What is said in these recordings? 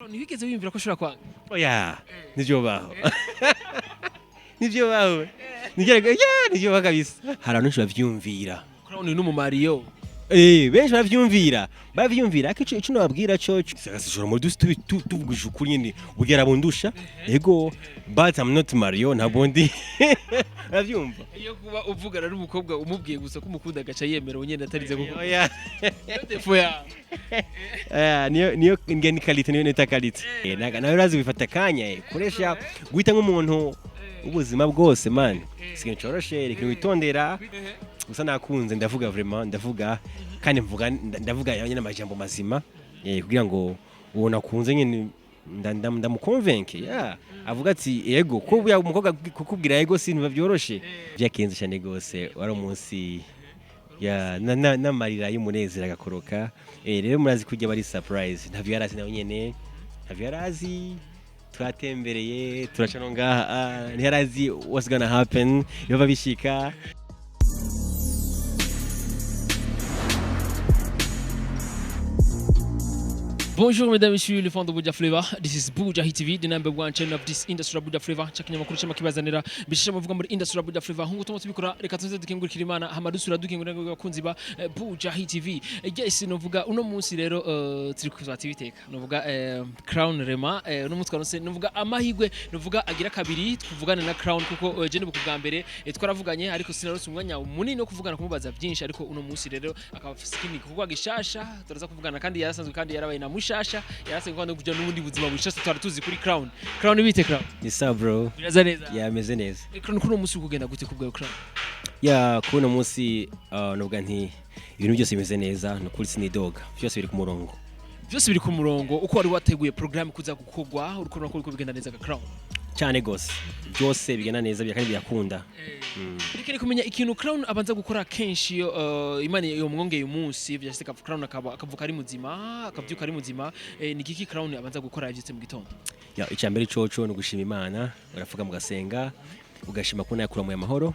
Ntiwigeze wiyumvira ko ushobora kwanga? Oya, nivyo baho, nivyo baho, nivyo, yeah, nivyo baho kabisa. Hari abantu benshi bavyumvira. Crown ni Mario. Benshi bavyumvira ariko ico nababwira cyo sishobora muri dusi tuvugije ukuri nyene, burya arabundusha, ego, but I'm not Mario, ntabwo ndi, uravyumva. Iyo kuba uvugana n'umukobwa, umubwiye gusa ko umukunda, agaca yemera nyene atarize kuko Oya. défaut yawe. Niyo nge ni qualité, niyo nita qualité. Nawe urazi bifata akanya, koresha guhita nk'umuntu ubuzima bwose, man, si ikintu coroshe, reka witondera. Gusa nakunze, ndavuga, vraiment ndavuga, kandi mvuga, ndavuga nyine amajambo mazima, kugira ngo uwo nakunze nyine ndamuconvince, yeah, avuga ati yego, ko buya umukobwa kukubwira yego si ibintu byoroshe. Byakenze cyane gose, wari umunsi ya n'amarira y'umunezero agakoroka. Rero murazi kujya bari surprise, ntavyo yarazi, nawe nyene ntavyo yarazi. Twatembereye, turaca no ngaha, ntiyarazi what's gonna happen, biba bishika. Bonjour mesdames et messieurs, les fans de Buja Flavor. This is Buja Hit TV, the number one channel of this industry of Buja Flavor. Chakinyamakuru cyama kibazanira bishisha muvuga muri industry of Buja Flavor. Nkuko tuma tubikora, reka tuze dukengurikira Imana, hama dusura dukengurira abakunzi ba Buja Hit TV. Yes, novuga uno munsi rero turi ku TV iteka. Novuga Crown Rema, uno munsi twaronse novuga amahigwe novuga agira kabiri tuvugana na Crown, kuko je nibuka bwa mbere twaravuganye, ariko sinaronse umwanya munini wo kuvugana, kumubaza byinshi. Ariko uno munsi rero akaba afise ikindi gikorwa gishasha turaza kuvugana, kandi yarasanzwe, kandi yarabaye na mushasha, yarasanzwe kandi kuja n'ubundi buzima bushasha twari tuzi kuri Crown. Crown, bite Crown? Ni sawa, bro. Biraza neza? Yameze neza. Crown, kuri uno munsi uri kugenda gute kubwawe, Crown? Ya, kuri uno munsi novuga nti ibintu byose bimeze neza, ni ukuri sinidoga, byose biri ku murongo. Byose biri ku murongo uko wari wateguye programme kuza gukorwa, uriko urabona ko biriko bigenda neza ga Crown? Cyane gose, byose bigenda neza kandi birakunda. Reka ni kumenya ikintu Crown abanza gukora kenshi iyo Imana yomwongeye umunsi, vyashitse Crown akaba akavuka ari muzima, akavyuka ari muzima, ni giki Crown abanza gukora yavyutse mu gitondo? Ya, icya mbere coco ni ugushima Imana, uravuga mugasenga, ugashima kubona yakuramuye amahoro,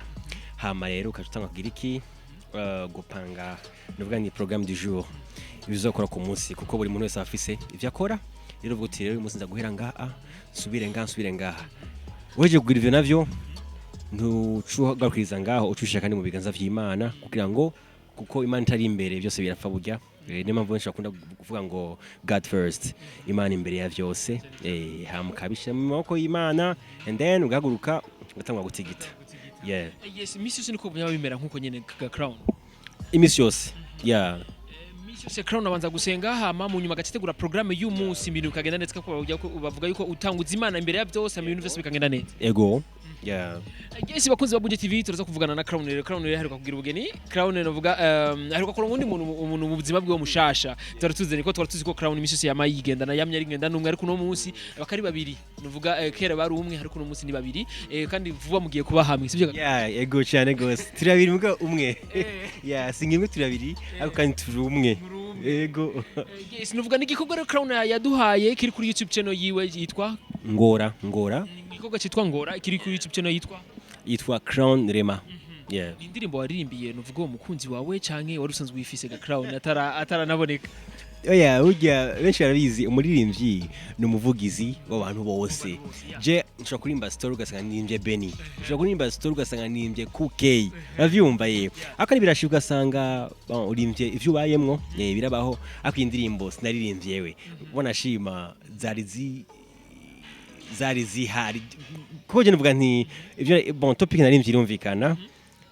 hama rero ukaca utanga kugira iki, gupanga, nuvuga ni programme du jour, ibizokora ku munsi, kuko buri muntu wese aba afise ivyo akora. Rero uvuga uti rero uyu munsi nza guhera ngaha, nsubire ngaha, nsubire ngaha. Uhejeje kugira ivyo navyo, ntucugarukiriza ngaho, ucushira kandi mu biganza vy'Imana, kugira ngo, kuko Imana itari imbere byose birapfa burya. Niyo mpamvu benshi bakunda kuvuga ngo God first, Imana imbere ya vyose, hama ukabishyira mu maboko y'Imana, and then ugahaguruka ugatangura gutigita, yeah. Yes, imisi yose niko byaba bimera nkuko nyene ga Crown? Imisi yose, yeah. Imisi yose Crown abanza gusenga, hama mu nyuma agategura programme y'umunsi, ibintu bikagenda neza, kuko bavuga yuko utanguza Imana imbere ya byose, hama ibintu byose bikagenda neza. Ego, yeah. Yes, bakunzi ba Buja TV, turaza kuvugana na Crown. Rero Crown rero aheruka kugira ubugeni. Crown novuga aheruka kuronka undi muntu, umuntu mu buzima bwiwe mushasha. Twari tuzi ko, twari tuzi ko Crown imisi yose yama yigendana, yamye ari ngenda n'umwe, ariko uno munsi bakari babiri. Novuga kera bari umwe, ariko uno munsi ni babiri, kandi vuba mugiye kuba hamwe, sibyo? Yeah, ego cyane gose, turi babiri muga umwe. Yeah, singimwe, turi babiri ariko kandi turi umwe, ego. Yes, novuga ni igikorwa rero Crown yaduhaye kiri kuri YouTube channel yiwe yitwa Ngora, Ngora. Igikorwa cyitwa Ngora kiri kuri YouTube channel yitwa Yitwa Crown Rema, yeah. Ni indirimbo waririmbiye nuvuga uwo mukunzi wawe, canke wari usanzwe wifise ga Crown ataranaboneka? Oya, burya benshi barabizi, umuririmbyi ni umuvugizi w'abantu bose. Je nshobora kuririmba story ugasanga nirimbye Benny, nshobora kuririmba story ugasanga nirimbye Kukey, uravyumva ye, ariko birashika ugasanga bon, urimbye ivyo ubayemwo, birabaho. Ariko iyi ndirimbo sinaririmbye yewe, ubona shima zari zihari, kuko je nuvuga nti ivyo, bon, topic naririmbye irumvikana.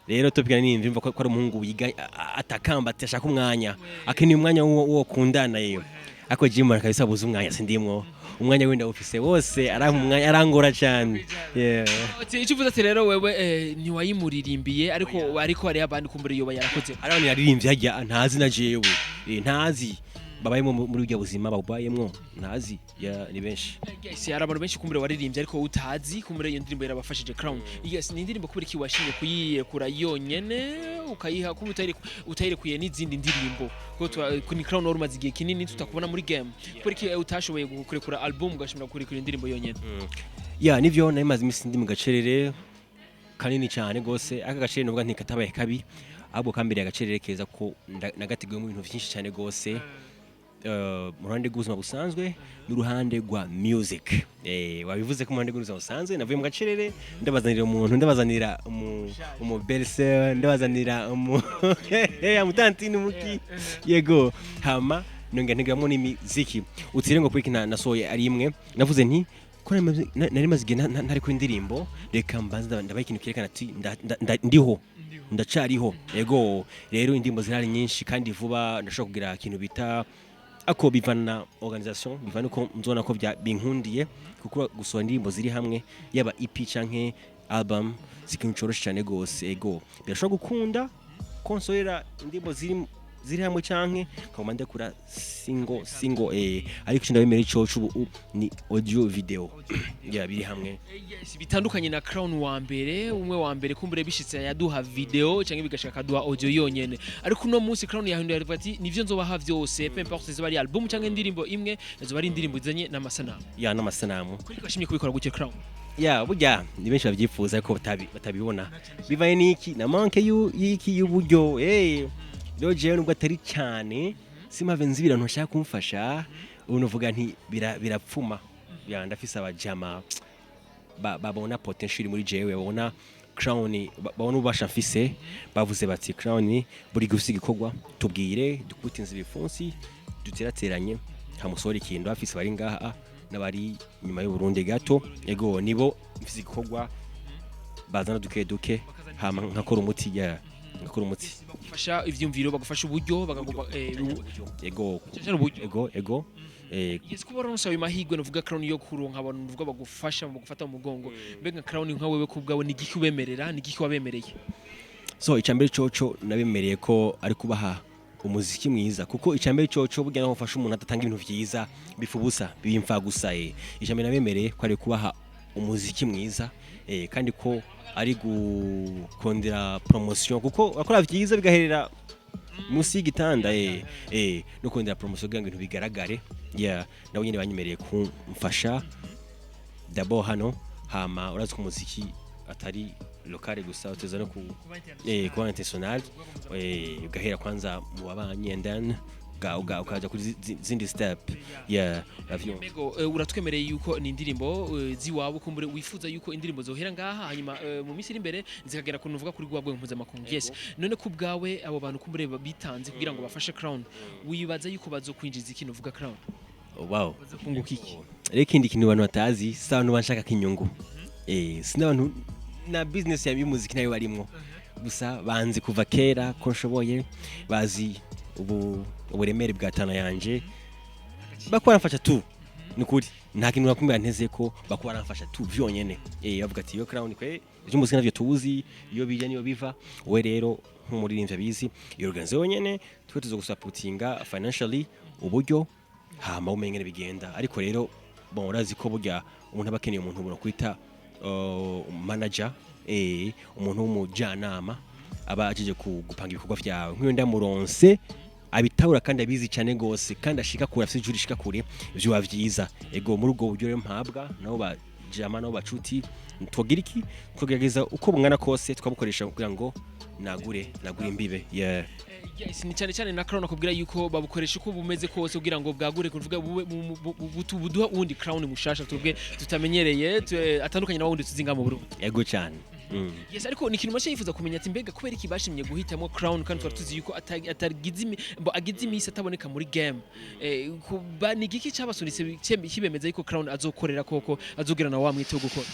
Rero topic naririmbye, umva ko ari umuhungu wiga atakamba ati ashaka umwanya, akeneye umwanya wo kundana yewe. Ariko Jim kabisa abuze umwanya, sindimwo, umwanya wenda ufise wose arampa umwanya, arangora cyane, yeah. Ati icyo uvuze ati rero wewe ntiwayimuririmbiye, ariko hariho abandi kumbura yoba yarakoze. Ari abantu yaririmbye hajya ntazi na jewe, ntazi babayemo muri burya buzima babayemwo, ntazi, yeah, ni benshi. Yes, hari abantu benshi kumbura waririmbye ariko utazi, kumbura iyo ndirimbo yarabafashije Crown. Yes, ni indirimbo kubera iki washimye kuyirekura yonyene, ukayiha kuba utayirekuye n'izindi ndirimbo? Kuko ni Crown wari umaze igihe kinini tutakubona muri game, kubera iki utashoboye kurekura album, ugashobora kurekura indirimbo yonyene? Ya, nivyo, nari maze iminsi ndi mu gacerere kanini cyane gose. Aka gacerere nuvuga nti katabaye kabi, ahubwo kambereye agacerere keza, ko nagateguyemo ibintu byinshi cyane gose. Mu ruhande rw'ubuzima busanzwe n'uruhande rwa music. Wabivuze ko mu ruhande rw'ubuzima busanzwe navuye mu gacerere, ndabazanira umuntu, ndabazanira umu belle-sœur, ndabazanira umu amutantine umuki, yego. Hama nongera ntegeramo n'imiziki. Utire ngo kuri nasohoye ari imwe, navuze nti ko nari maze igihe ntari kuri indirimbo, reka mbanze ndabaha ikintu kerekana ati ndiho, ndacariho. Yego, rero indirimbo zirahari nyinshi, kandi vuba ndashobora kugira ikintu bita ako bivana na organisation, bivana uko nzobona ko binkundiye, kuko gusohora indirimbo ziri hamwe, yaba EP canke album, si ikintu coroshe cyane gose. Ego, birashobora gukunda ko nsohora indirimbo ziri hamwe canke nkaguma ndekura single single, ariko icyo ndabemera icoco ubu ni audio video ya biri hamwe. Yes, bitandukanye na Crown wa mbere, umwe wa mbere kumbure bishitse yaduha video cyangwa bigashaka akaduha audio yonyene, ariko uno munsi Crown yahinduye, aravuga ati nivyo nzobaha vyose, peu importe ziba ari album cyangwa indirimbo imwe, ziba ari indirimbo izanye n'amasanamu. Ya, n'amasanamu. Kuri washimye kubikora gutyo, Crown? Ya, burya ni benshi babyifuza ariko batabibona, bivaye n'iki na manque y'iki y'uburyo. Rero jewe nubwo atari cyane, simpave nzibira ntushaka kumfasha, ubu nuvuga nti birapfuma. Ya, ndafise abajama babona potential iri muri jewe, babona Crown, babona ububasha mfise, bavuze bati: "Crown, buri gihe ufise igikorwa tubwire, dukubite inzu ibipfunsi, duterateranye, hamusohora ikintu." Afise bari ngaha n'abari inyuma y'u Burundi gato. Ego, nibo mfise igikorwa bazana duke duke, hama nkakora umuti, ya, ngakora umuti. Bagufasha ivyumviro, bagufasha uburyo, bakagupa Ego. Cyane uburyo. Ego. Yes, kuba waronse ayo mahirwe, nuvuga Crown, yo kuronka abantu nuvuga bagufasha mu gufata mu mugongo, mbega Crown, nka wewe kubwawe ni igiki ubemerera, ni igiki wabemereye? So icambere coco nabemereye ko ari kubaha umuziki mwiza, kuko icambere coco burya naho ufasha umuntu adatanga ibintu vyiza bifa ubusa, bimfa gusa. Icambere nabemereye ko ari kubaha umuziki mwiza, kandi ko ari gukondera promotion, kuko akora vyiza bigaherera munsi y'igitanda, no kondera promotion kugira ngo ibintu bigaragare. Yeah, nabo nyene banyemereye kumfasha d'abord hano. Hama urazi ko umuziki atari locale gusa, uteza no ku kuba international, ugahera kwanza mu babanyi and then ukaja kuri zindi step. Yeah, uravyumva. Mego, uratwemereye yuko ni indirimbo ziwabo, kumbure wifuza yuko indirimbo zohera ngaha, hanyuma mu minsi iri imbere zikagera ku nuvuga kuri rwa rwego mpuzamakungu. Yes, none ku bwawe, abo bantu kumbure bitanze kugira ngo bafashe Crown, wibaza yuko bazokwinjiza ikintu uvuga Crown? Wow. Bazokunguka iki? Rero ikindi kintu abantu batazi, si abantu banshaka inyungu, si n'abantu na business ya y'umuziki nayo barimwo, gusa banzi kuva kera ko nshoboye, bazi ubu uburemere bwa tana yanje, bakora baramfasha tu. Ni ukuri nta kintu nakumira nteze ko bakora baramfasha tu vyonyene. Bavuga ati: "Yo Crown, kwe iby'umuziki navyo tuzi iyo bija niyo biva, we rero nk'umuririmbyi abizi iyo organize wenyene, twe tuzogusapotinga financially, uburyo, hama umenye ngene bigenda." Ariko rero bon, urazi ko burya umuntu aba akeneye umuntu ubona kwita manager, umuntu w'umujyanama aba ajeje gupanga ibikorwa vyawe. Nk'iyo ndamuronse abitahura kandi abizi cyane gose kandi ashika kure, afise ijuri ishika kure, vyoba vyiza. Ego, muri ubwo buryo rero mpabwa nabo bajama nabo bacuti, twogira iki, tugerageza uko bungana kose twabukoresha kugira ngo nagure imbibe, yeah. Yes, ni cyane cyane na Crown akubwira yuko babukoresha uko bumeze kose kugira ngo bwagure, kuvuga buduha uwundi Crown mushasha twebwe tutamenyereye, atandukanye na wundi tuzi ngaha mu Burundi. Ego cyane. Yes, ariko ni ikintu make yifuza kumenya ati mbega kubera iki bashimye guhitamo Crown, kandi twari tuzi yuko atagize agize iminsi ataboneka muri game? Kuba ni igiki cyabasunitse kibemeza yuko Crown azokorera koko, azogira na wa mwite wo gukora?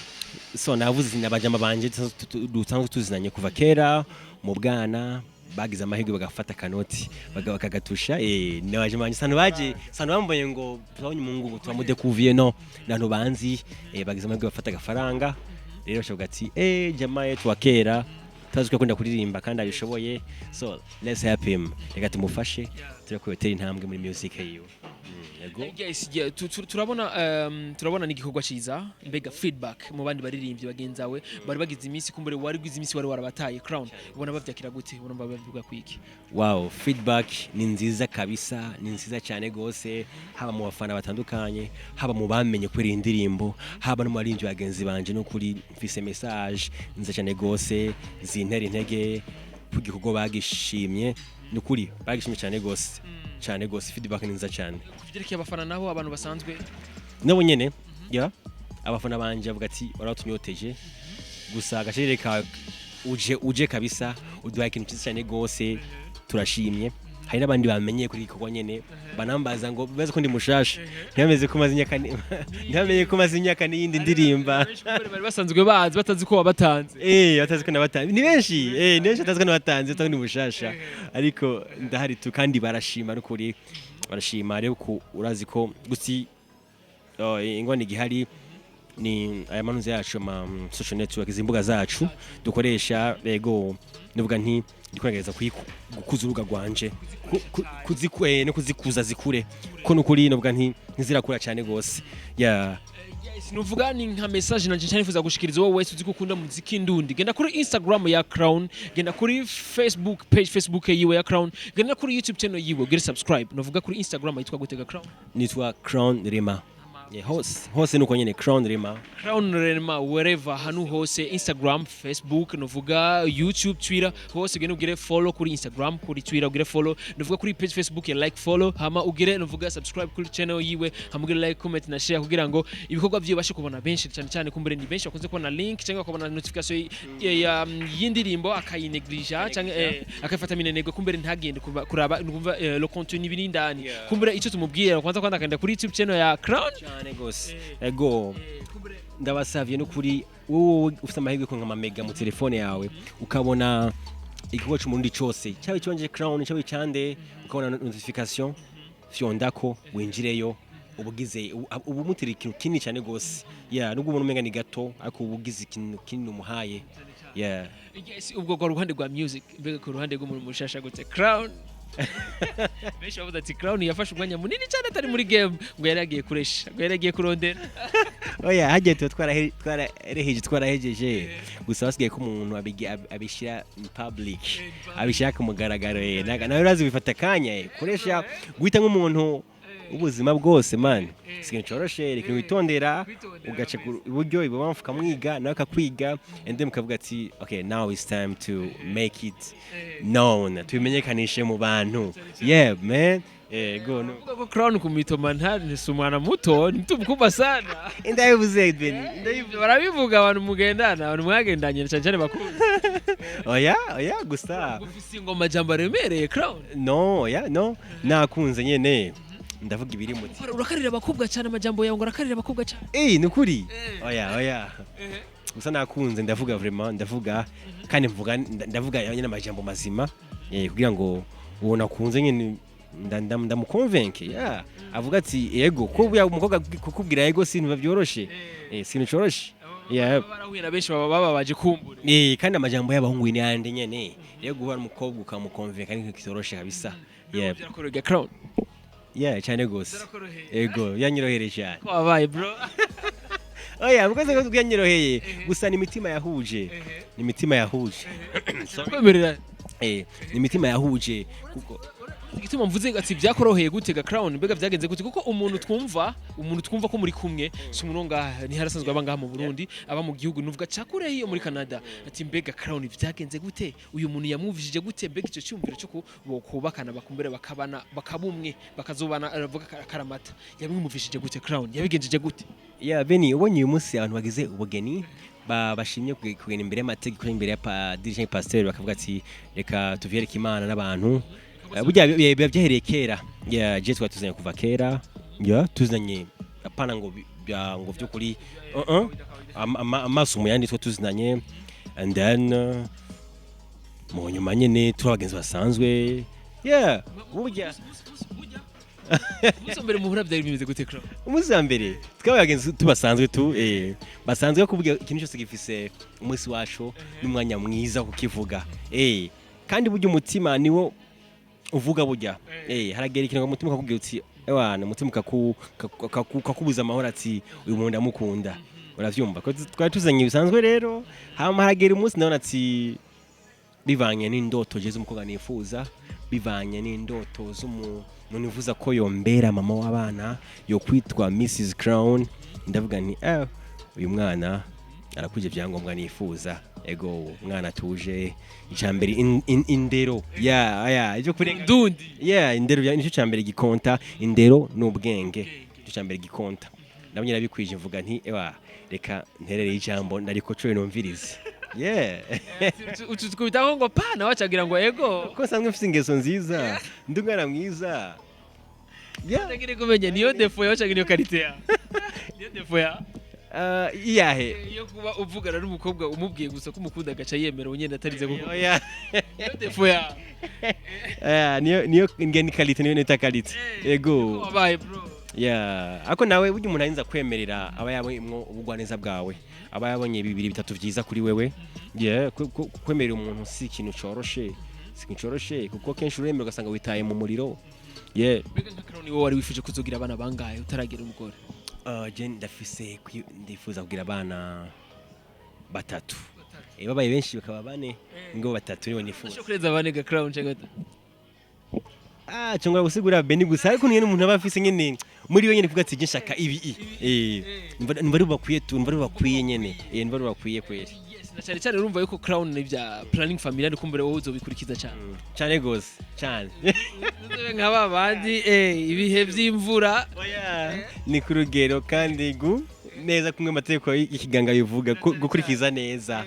So navuze n'abajama banje dusanzwe tuzinanye kuva kera mu bwana, bagize amahirwe bagafata akanoti bakagatusha. N'abajama banje sanu baje sanu bambonye ngo tubonye umungu ngo tubamudekuviye, no nantu banzi, bagize amahirwe bafata agafaranga. Rero bashavuga ati: "Jamaa yetu wa kera tuzi ko akunda kuririmba kandi abishoboye, so let's help him, reka tumufashe turebe ko yotera intambwe muri music yiwe." Yego. Yes, yeah, turabona turabona ni igikorwa ciza. Mbega feedback mu bandi baririmbyi bagenzawe bari bagize iminsi, kumbure wari gize iminsi wari warabataye, Crown, ubona bavyakira gute? Ubona babivuga kwiki? Wow, feedback ni nziza kabisa, ni nziza cyane gose, haba mu bafana batandukanye, haba mu bamenye kuri iyi ndirimbo, haba no mu baririmbyi bagenzi banje. No kuri mfise message nziza cyane gose zintera intege ku gikorwa bagishimye. Ni ukuri baragishimye cyane gose, cyane gose. Feedback ni nziza cyane. Ku vyerekeye abafana nabo, abantu basanzwe? Nabo nyene ya abafana banje bavuga ati waratunyoteje gusa agacere ka uje uje kabisa, uduhaye ikintu cyiza cyane gose, turashimye. Hari n'abandi bamenye kuri iki gikorwa nyene banambaza ngo bazi ko ndi mushasha, ntibameze ko maze imyaka ntibamenye ko maze imyaka n'iyindi ndirimba. Benshi kumbure bari basanzwe bazi, batazi ko wabatanze. Batazi ko nabatanze ni benshi, ni benshi batazi ko nabatanze, batazi ko ndi mushasha, ariko ndahari tu kandi barashima, n'ukuri barashima. Rero ko urazi ko gusi oh, ingwani igihari ni aya manuze yacu, ama social network, izi mbuga zacu dukoresha. Yego, nivuga nti ndikugerageza gukuza urubuga rwanje, no kuzikuza zikure, ko nukuri novuga nti ntizirakura cyane gose, yeah. Yes, nuvuga ni nka message nanje cyane nifuza gushikiriza wowe wese uzi ko ukunda muziki ndundi. Genda kuri Instagram ya Crown, genda kuri Facebook page, Facebook yiwe ya Crown, genda kuri YouTube channel yiwe ugire subscribe. Nuvuga kuri Instagram yitwa gutega Crown? Nitwa Crown Rema. Yeah, hose hose nuko nyene, Crown Rema. Crown Rema wherever, hanu hose, Instagram, Facebook, nuvuga YouTube, Twitter, hose ugende ugire follow kuri Instagram, kuri Twitter ugire follow, nuvuga kuri page Facebook ya like, follow, hama ugire nuvuga subscribe kuri channel yiwe, hama ugire like, comment na share kugira ngo ibikorwa byiwe bashe kubona benshi cyane cyane. Kumbure ni benshi bakunze kubona link cyangwa bakabona notification y'indirimbo akayineglige cyangwa akayifata minenegwe, kumbere ntagende kuraba nukumva le contenu biri indani. Kumbure icyo tumubwira kwanza kwanza akagenda kuri YouTube channel ya Crown. Cyane gose, ego. Ndabasavye n'ukuri, wowe ufite amahirwe ko nka mega mu telefone yawe ukabona igikorwa c'umurundi cose, cyaba iconje Crown, cyaba icande, ukabona notification, fyondako winjireyo, ubugize ubu mutera ikintu kinini cyane gose, yeah. Nubwo ubona umenga ni gato, ariko uba ugize ikintu kinini umuhaye, yeah. Yes, ubwo kwa ruhande rwa music, mbega ku ruhande rw'umuntu mushasha gute Crown? Benshi bavuze ati Crown yafashe umwanya munini cyane atari muri game, ngo yari yagiye kuresha, ngo yari yagiye kurondera. Oya, hagiye tuba twarareheje, twarahejeje, gusa basigaye ko umuntu abishyira in public, abishyira ku mugaragaro. Nawe urazi bifata akanya, koresha guhita nk'umuntu ubuzima bwose man, si ikintu coroshe, reka witondera, ugaca iburyo ibubamfu, ukamwiga nawe akakwiga, and then mukavuga ati okay, now it's time to make it known, tubimenyekanishe mu bantu, yeah man, go no. Uvuga ko Crown kumitoma nta si umwana muto, ni mtu mkubwa sana. Ndabivuze Ben, ndabivuze. Barabivuga abantu mugendana, abantu mwagendanye cyane cyane bakuzi. Oya oya, gusa ufise ingoma jambo aremereye Crown. No, oya, no, nakunze nyene ndavuga ibiri muti. Urakarira abakobwa cyane, amajambo yawe ngo urakarira abakobwa cyane. Nukuri, oya oya, gusa nakunze ndavuga, vraiment ndavuga, kandi mvuga ndavuga nyine amajambo mazima, kugira ngo uwo nakunze nyine ndamuconvince, yeah, avuga ati yego, ko buya umukobwa kukubwira yego si ibintu byoroshe, si ibintu coroshe, yeah. Barahuye na benshi baba bababaje kumbura. Kandi amajambo y'abahungu ni yandi nyene, rero guhura umukobwa ukamuconvince ni ikintu kitoroshe kabisa, yeah. Byarakoroheye Crown? Yeah, cyane gose. Ego, yanyorohereye cyane. Ko wabaye bro. Oya, mukoze ko yanyoroheye gusa ni imitima yahuje, ni imitima yahuje. Kwemerera. Ni imitima yahuje kuko Igituma mvuze ati byakoroheye gutega Crown, mbega byagenze gute? Kuko umuntu twumva ko muri kumwe si umuntu ngaha, ntiharasanzwe aba ngaha mu Burundi, aba mu gihugu nuvuga cakure hiyo muri Canada. Ati mbega Crown byagenze gute? Uyu muntu yamwumvishije gute? Mbega icyo cyumviro cyo kubakana, bakumbere bakabana, bakabumwe, bakazobana, aravuga karamata, yabimwumvishije gute Crown? Yabigenjeje gute? Yeah Beni, ubonye uyu munsi abantu bagize ubugeni bashimye kugenda imbere y'amategeko, imbere ya padiri cyangwa pasiteri, bakavuga ati reka tuvyereke Imana n'abantu. Burya biba byahereye kera, yeah, je twari tuzanye kuva kera, yeah, tuzanye apana ngo ngo vy'ukuri amaso mu yandi twa tuzinanye, and then mu nyuma nyene turi abagenzi basanzwe, yeah, burya. Umunsi wa mbere muhura byari bimeze gute Crown? Umunsi wa mbere twaba abagenzi tubasanzwe tu basanzwe, kuvuga ikintu cyose gifise umunsi wacu n'umwanya mwiza wo kukivuga, kandi burya umutima niwo uvuga burya, haragera ikintu umutima ukakubwira uti ewana, umutima ukakubuza amahoro ati uyu muntu ndamukunda, uravyumva ko twari tuzanye bisanzwe. Rero hama haragera umunsi ndabona ati bivanye n'indoto je z'umukobwa nifuza, bivanye n'indoto z'umuntu nifuza ko yombera mama w'abana, yo kwitwa Mrs Crown, ndavuga nti uyu mwana Arakwije ibyangombwa nifuza. Ego, umwana atuje, icambere indero ya ibyo kurenga. Ndundi. Yeah, indero nicyo cambere gikonta, indero n'ubwenge, nicyo cambere gikonta. Ndabonye nabikwije, mvuga nti: "Ewa, reka nterere ijambo ndariko cyo numvirize." Yeah. Utukubitaho ngo pa, nawe acagira ngo ego. Ko nsanzwe mfite ingeso nziza, ndi umwana mwiza, yeah. Ndagire kumenya niyo défaut yawe cyangwa niyo qualité yawe, niyo défaut yawe? Iyahe? Iyo kuba uvugana n'umukobwa, umubwiye gusa ko umukunda, agaca yemera nyine atarize kuko Oya. niyo défaut yawe? Niyo ni qualité, niyo nita qualité, ego. Wabaye bro. Yeah, ariko nawe burya umuntu arinza kwemerera aba yabonye ubugwaneza bwawe, aba yabonye bibiri bitatu vyiza kuri wewe. Yeah, kwemerera umuntu si ikintu coroshe, si ikintu coroshe, kuko kenshi uremera ugasanga witaye mu muriro, yeah. Mbega nka Crown, wowe wari wifuje kuzogira abana bangahe utaragira umugore? Je ndafise ndifuza kugira abana batatu. Babaye benshi bakaba bane, ngo batatu nibo nifuza. Ushobora kurenza abane ga Crown cyangwa gatatu? Ah, cyangwa gusigura Beni gusa, ariko nyene umuntu aba afise nyene muri we nyene kuvuga ati: "Je nshaka ibi i numva ari bakwiye tu, numva ari bakwiye nyene, numva ari bakwiye kweri." Yes, na cyane cyane urumva yuko Crown n'ibya planning familial, kumbere wowe uzobikurikiza cyane. Cyane gose, cyane. Uzobe nka ba bandi ibihe by'imvura. Oya, ni ku rugero kandi gu neza kumwe amategeko y'ikiganga bivuga gukurikiza neza,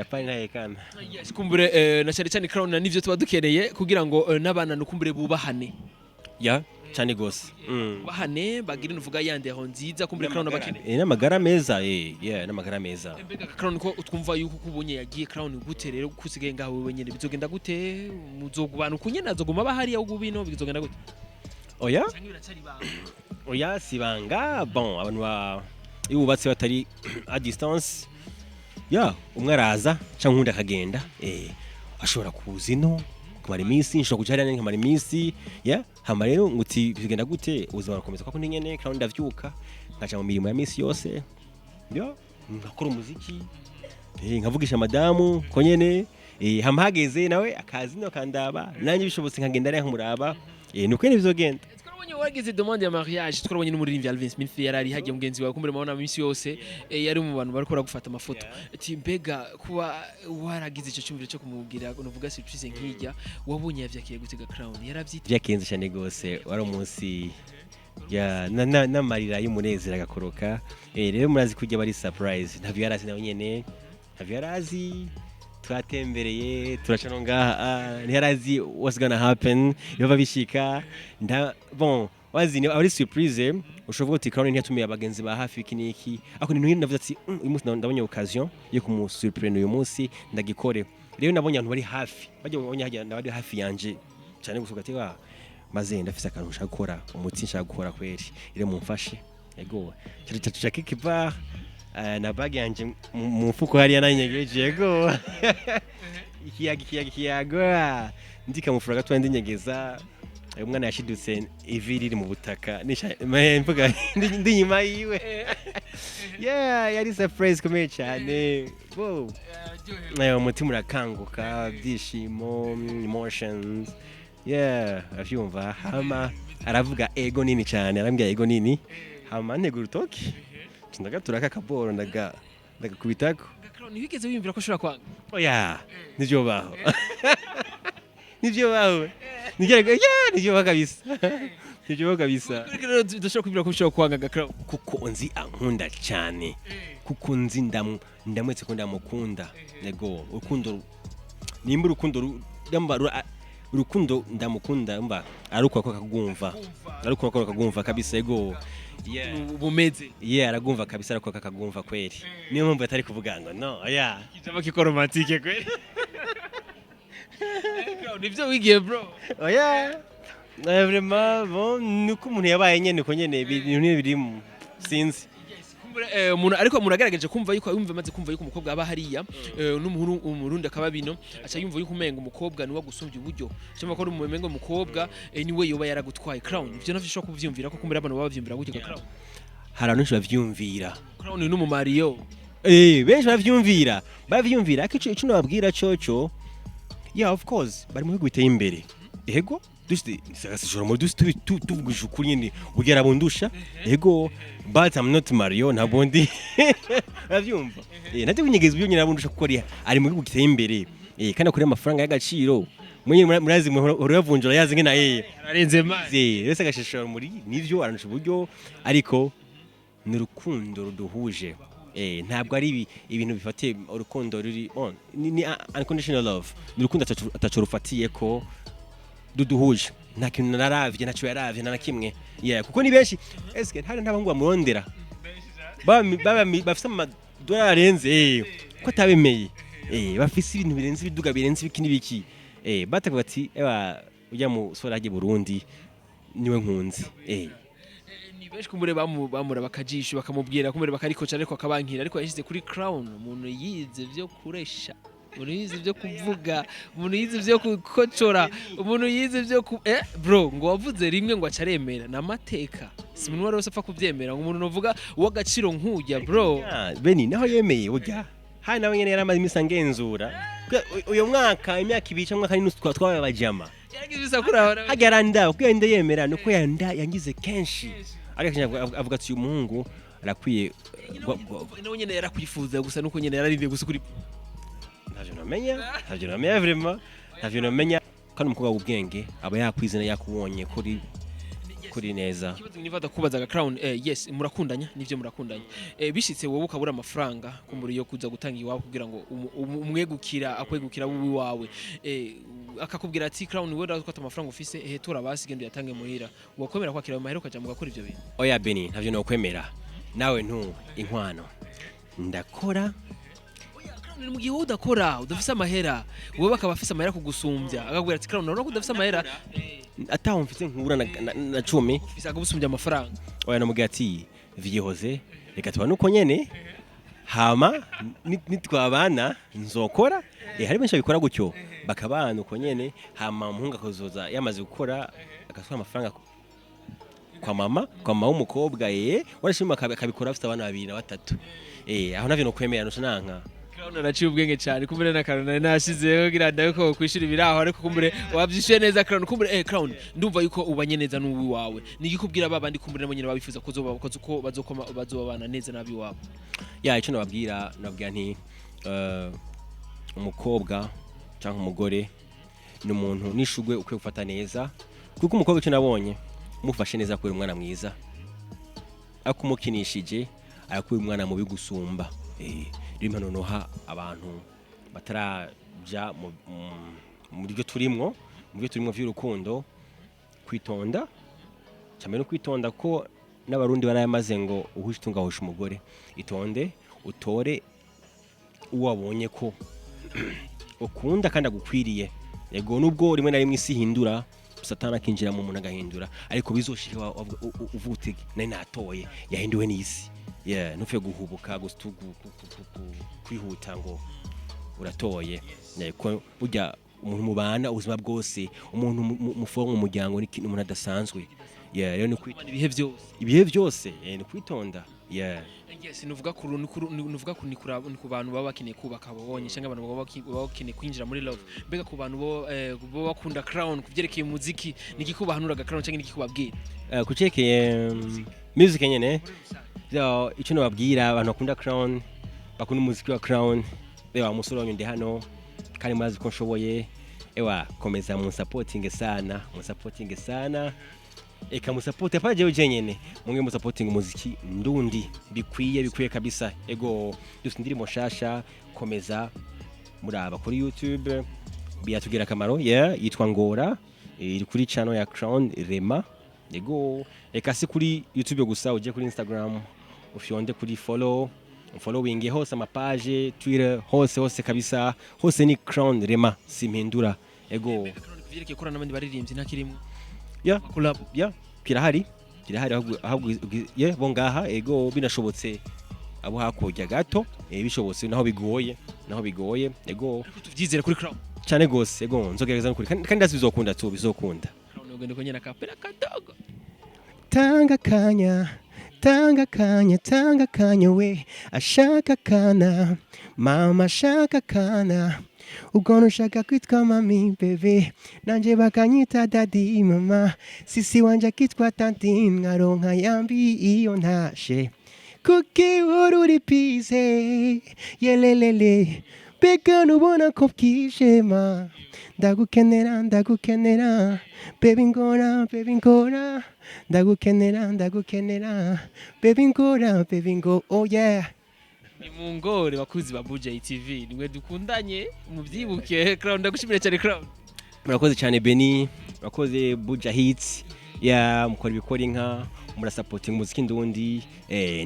apana ntahekana. Yes, kumbure na cyane cyane Crown na nivyo tuba dukeneye kugira ngo n'abana nukumbure bubahane. Ya, cyane gose. Bubahane, bagire nuvuga yandeho nziza, kumbure Crown abakeneye. N'amagara meza, yeah, n'amagara meza. Mbega Crown, ko twumva yuko kubonye yagiye Crown, gute rero kusigaye ngaho wewe nyene, bizogenda gute? Muzogubana uku nyene, azoguma bahari aho bino bizogenda gute? Oya. Cyangwa biracari ibanga? Oya, si ibanga. Bon, abantu ba iyo wubatse batari à distance ya umwe araza cyangwa undi akagenda, ashobora kuza ino kumara iminsi, nshobora kuja hariya nkamara iminsi ya hama. Rero nguti bigenda gute? Ubuzima burakomeza kwa kundi nyene. Kandi ndavyuka nkaja mu mirimo ya minsi yose ya nkakora umuziki, nkavugisha madamu ko nyene, hama hageze nawe akaza ino akandaba, nanjye bishobotse nkagenda hariya nkamuraba, nuko nyene bizogenda. Twarabonye wagize demande ya mariage, twarabonye n'umuririmbyi Alvin Smith yari ari hagiye, mugenzi wawe, kumbure mabona minsi yose, yari mu bantu bariko baragufata amafoto. Ati mbega kuba waragize ico cyumviro cyo kumubwira nuvuga surprise nk'ijya, wabonye yavyakiye gute ga Crown? Yaravyita? Byakenze cyane gose, wari umunsi ya n'amarira y'umunezero agakoroka. Rero murazi kujya bari surprise, ntavyo yarazi nawe nyene, ntavyo yarazi. Twatembereye turaca no ngaha, ntiyarazi what's gonna happen, biba bishika nda bon wazi ni ari surprise. Ushobora kuvuga uti Crown ntiyatumiye abagenzi ba hafi, iki niki, ariko ni ndavuze ati: "Uyu munsi ndabonye occasion yo kumusurprendre, uyu munsi ndagikore." Rero nabonye abantu bari hafi, bajya babonye hajya bari hafi yanje cyane gusuka ati: "Wa maze ndafise akantu nshaka gukora, umuti nshaka gukora kweri, rero mumfashe." Yego, tuca kikiva na bag yanje mu mufuko hariya nanyegeje, yego, ikiyaga ikiyaga ikiyago, ndikamufura gatoya ndinyegeza. Uyu mwana yashidutse ivi riri mu butaka, mvuga ndi inyuma yiwe. Yeah, yari surprise ikomeye cyane. Wow. Umutima urakanguka, ibyishimo, emotions, yeah, aravyumva. Hama aravuga ego nini cyane, arambwira ego nini, hama ntega urutoki ndagatura kakaboro ndagakubitako. Crown, ntiwigeze wiyumvira ko ushobora kwanga? Oya, nivyo baho, nivyo baho, nivyo, yeah, nivyo baho kabisa, nivyo baho kabisa. Kuri rero udashobora kwibwira ko ushobora kwanga ga Crown? Kuko nzi ankunda cyane, kuko nzi ndamwetse ko ndamukunda. Yego, urukundo nimba urukundo urukundo ndamukunda mba arukora ko akagumva, arukora ko akagumva kabisa, yego, yeah. Bumeze. Yeah, aragumva kabisa, arukora ko akagumva kweri, niyo mpamvu atari kuvuga ngo no, yeah. Ijambo kiko romantique kweri. Crown, nivyo wigiye bro? Oya. Vraiment, bon, nuko umuntu yabaye nyene uko nyene, ibintu nyene birimo sinzi. Kumbure, umuntu ariko umuntu agaragaje kumva yuko yumva amaze kumva yuko umukobwa aba hariya, n'umuhuru umurundi akaba bino, aca yumva yuko umenga umukobwa niwe agusumbya uburyo, cyangwa ko umenga umukobwa niwe yoba yaragutwaye. Crown, ivyo navyo ushobora kuvyumvira ko kumbure abantu baba bavyumvira gutyo ga Crown? Hari abantu benshi bavyumvira. Crown n'umumariyo. Benshi bavyumvira, ariko ico nababwira coco, yeah, of course bari mu bihugu biteye imbere, yego. Dushite sishora muri tuvugije ukuri nyine, burya arabundusha, ego, but I'm not Mario, ntabwo ndi, uravyumva, ntabyo kunyegeza ibyo nyine, arabundusha kuko ari mu gihugu giteye imbere, kandi akorera amafaranga y'agaciro. Mwenye murazi urayavunjura yazi ngena Ararenze man. Rero agashishora muri nivyo, arandusha uburyo, ariko ni urukundo ruduhuje. Ntabwo ari ibintu bifatiye urukundo ruri on ni unconditional love, ni urukundo ataco rufatiye ko duduhuje. Nta kintu naravye, ntacyo yaravye, nta na kimwe, yeah, kuko ni benshi eske hari n'abahungu bamurondera bafise amadolari arenze, ko atabemeye, bafise ibintu birenze, ibiduga birenze, ibiki n'ibiki, batavuga ati: "Ewa, ujya musore ajye Burundi niwe nkunze." Ni benshi kumure bamuraba akajisho, bakamubwira kumure bakarikoca, ariko akabankira, ariko yashyize kuri Crown, umuntu yize vyo kuresha, umuntu yize vyo kuvuga, umuntu yize vyo gukocora, umuntu yize vyo ku bro, ngo wavuze rimwe ngo acaremera namateka, si umuntu wari wese apfa kuvyemera, ngo umuntu novuga uw'agaciro nk'ujya, bro. Ah, Beni naho yemeye, burya hari nawe nyene yaramaze imisi angenzura. Uyo mwaka, imyaka 2 cyangwa umwaka n'inusu twabaye abajama. Yaragize ibisakura. Hajya aranda kuko yenda yemera nuko yanda yangize kenshi, ariko akenshi avuga ati: "Uyu muhungu arakwiye." Nawe nyene yarakwifuza gusa nuko nyene yararindiye gusa kuri Ntavyo namenya, ntavyo namenya, vraiment ntavyo namenya. Kandi umukobwa w'ubwenge aba yakwizana, yakubonye kuri neza. Ikibazo nifata kubazaga, Crown, yes, murakundanya, nivyo murakundanya, bishitse wowe ukabura amafaranga kumbura yo kuza gutanga iwawe kugira ngo umwegukira akwegukira wowe iwawe, akakubwira ati: "Crown, wewe ndazi ko ata amafaranga ufise, tora basi genda uyatange muhira," wakwemera kwakira ayo mahera ukaja mugakora ivyo bintu? Oya Beni, ntavyo nokwemera nawe ntu inkwano ndakora. Oya Crown, ni mu gihe wowe udakora, udafise amahera, wowe akaba afise amahera kugusumbya, akakubwira ati: "Crown, urabona ko udafise amahera." Ataho mfise nkura na 10. Ufise, akagusumbya amafaranga. Oya, namubwira ati: "Vyihoze, reka tubane uko nyene, hama nitwabana nzokora." Hari benshi babikora gutyo, bakabana uko nyene, hama umuhungu akazoza yamaze gukora, agatwara amafaranga kwa mama w'umukobwa, warashima akabikora afite abana babiri na batatu. Aho navyo nokwemera, nuca nanka. Crown araciye ubwenge cyane, kumbure n'akantu nari nashizeho kugira ndabe ko kwishura ibiraho, ariko kumbure wabyishuye neza, Crown. Kumbure Crown, ndumva yuko ubanye neza n'uwi wawe, ni igikubwira babandi kumbure nabo nyine babifuza kuzoba ko bazokoma bazobana neza n'abi wabo? Ya, icyo nababwira nti umukobwa cyangwa umugore ni umuntu n'ishugwe ukwiye gufata neza, kuko umukobwa, icyo nabonye, umufashe neza kubera umwana mwiza, ariko umukinishije arakubera umwana mubi gusumba. Rero impanuro noha abantu bataraja mu byo turimwo vy'urukundo, kwitonda cyane no kwitonda, ko n'Abarundi barayamaze ngo: "Uhishe itunga ahusha umugore." Itonde, utore uwo wabonye ko ukunda kandi agukwiriye. Yego, nubwo rimwe na rimwe isi ihindura, Satani akinjira mu muntu agahindura, ariko bizoshike uvuga uti: "Nari natoye, yahinduwe n'isi." Yeah, ntupfe guhubuka gusa kwihuta ngo uratoye. Yeah, ko burya umuntu mubana ubuzima bwose, umuntu muforma umuryango, ni umuntu adasanzwe. Yeah, rero ni Kubana ibihe byose. Ibihe byose, ni kwitonda, yeah. Yes, nuvuga ku nuvuga ku ni ku bantu baba bakeneye kubaka babonye, cyangwa abantu baba bakeneye kwinjira muri love. Mbega ku bantu bo bo bakunda Crown kuvyerekeye umuziki, ni iki kubahanuraga, Crown, cyangwa ni iki kubabwira? Kucekeye music nyene, so icyo nababwira abantu bakunda Crown, bakunda umuziki wa Crown: ewa umusore wanyu ndi hano, kandi murazi ko nshoboye. Ewa, komeza munsapotinge sana, munsapotinge sana, eka musapote apana jewe jenyene, munge musapotinge umuziki ndundi, bikwiye, bikwiye kabisa. Ego, dufite indirimbo nshasha, komeza muraba kuri YouTube, biyatugira akamaro. Yeah, yitwa Ngora, iri kuri channel ya Crown Rema. Ego, eka si kuri YouTube gusa, uje kuri Instagram ufyonde kuri follow, following hose, amapage Twitter, hose hose kabisa, hose ni Crown Rema, simpindura. Ego. Mbega Crown, kuvyerekeye gukorana n'abandi baririmbyi, ntakirimwo? Yeah. Collab? Yeah, kirahari, kirahari, ahubwo yeah, bo ngaha, ego, binashobotse abo hakurya gato, bishobotse, naho bigoye, naho bigoye, ego. Ariko tuvyizere kuri Crown. Cyane gose, ego, nzogerageza nukuri, kandi ndazi bizokunda tu, bizokunda. Crown, ugende konyene akapera kadogo. Tanga kanya, tanga kanya, tanga kanya, we ashaka kana mama ashaka kana. Ubwo nushaka kwitwa mami bébé, nanje bakanyita daddy, mama sisi wanje akitwa tantine, nkaronka yambi iyo ntashe. Kuki uhora uri busy yelelele? Mbega nubona ko bwije ma? Ndagukenera, ndagukenera baby, ngora baby, ngora. Ndagukenera, ndagukenera baby, ngora baby, ngo oh yeah. Ni mu ngore, bakuzi ba Buja TV, nimwe dukundanye, mubyibuke. Crown, ndagushimira cyane, Crown. Murakoze cyane Beni, murakoze Buja Hits ya mukora ibikora inka, murasapotinga umuziki ndundi.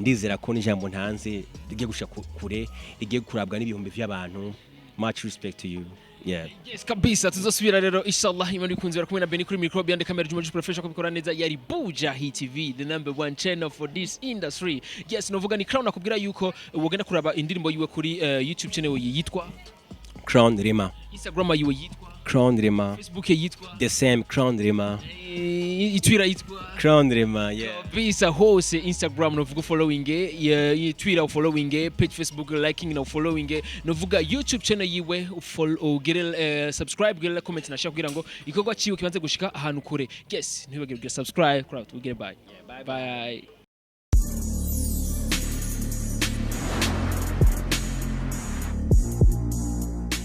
Ndizera ko n'ijambo ntanze rigiye gushika kure, rigiye kurabwa n'ibihumbi by'abantu. Much respect to you, yeah. Yes kabisa, tuzosubira rero inshallah Imana ikunze. Bari kumwe na Benny kuri micro, behind the camera Juma Professional kubikora neza. Yari Buja Hit TV, the number one channel for this industry. Yes, novuga ni Crown akubwira yuko wogenda kuraba indirimbo yiwe kuri YouTube channel yitwa Crown Rema. Instagram yiwe yitwa Crown Rema. Facebook yitwa The same, Crown Rema. Twitter yitwa Crown Rema, yeah. Kabisa, hose Instagram novuga following, Twitter following, page Facebook liking na following, novuga YouTube channel yiwe ugire subscribe, ugire comment na share kugira ngo ikorwa ciwe kibanze gushika ahantu kure. Yes, ntibagire kugira subscribe. Crowd, ugire bye bye, bye.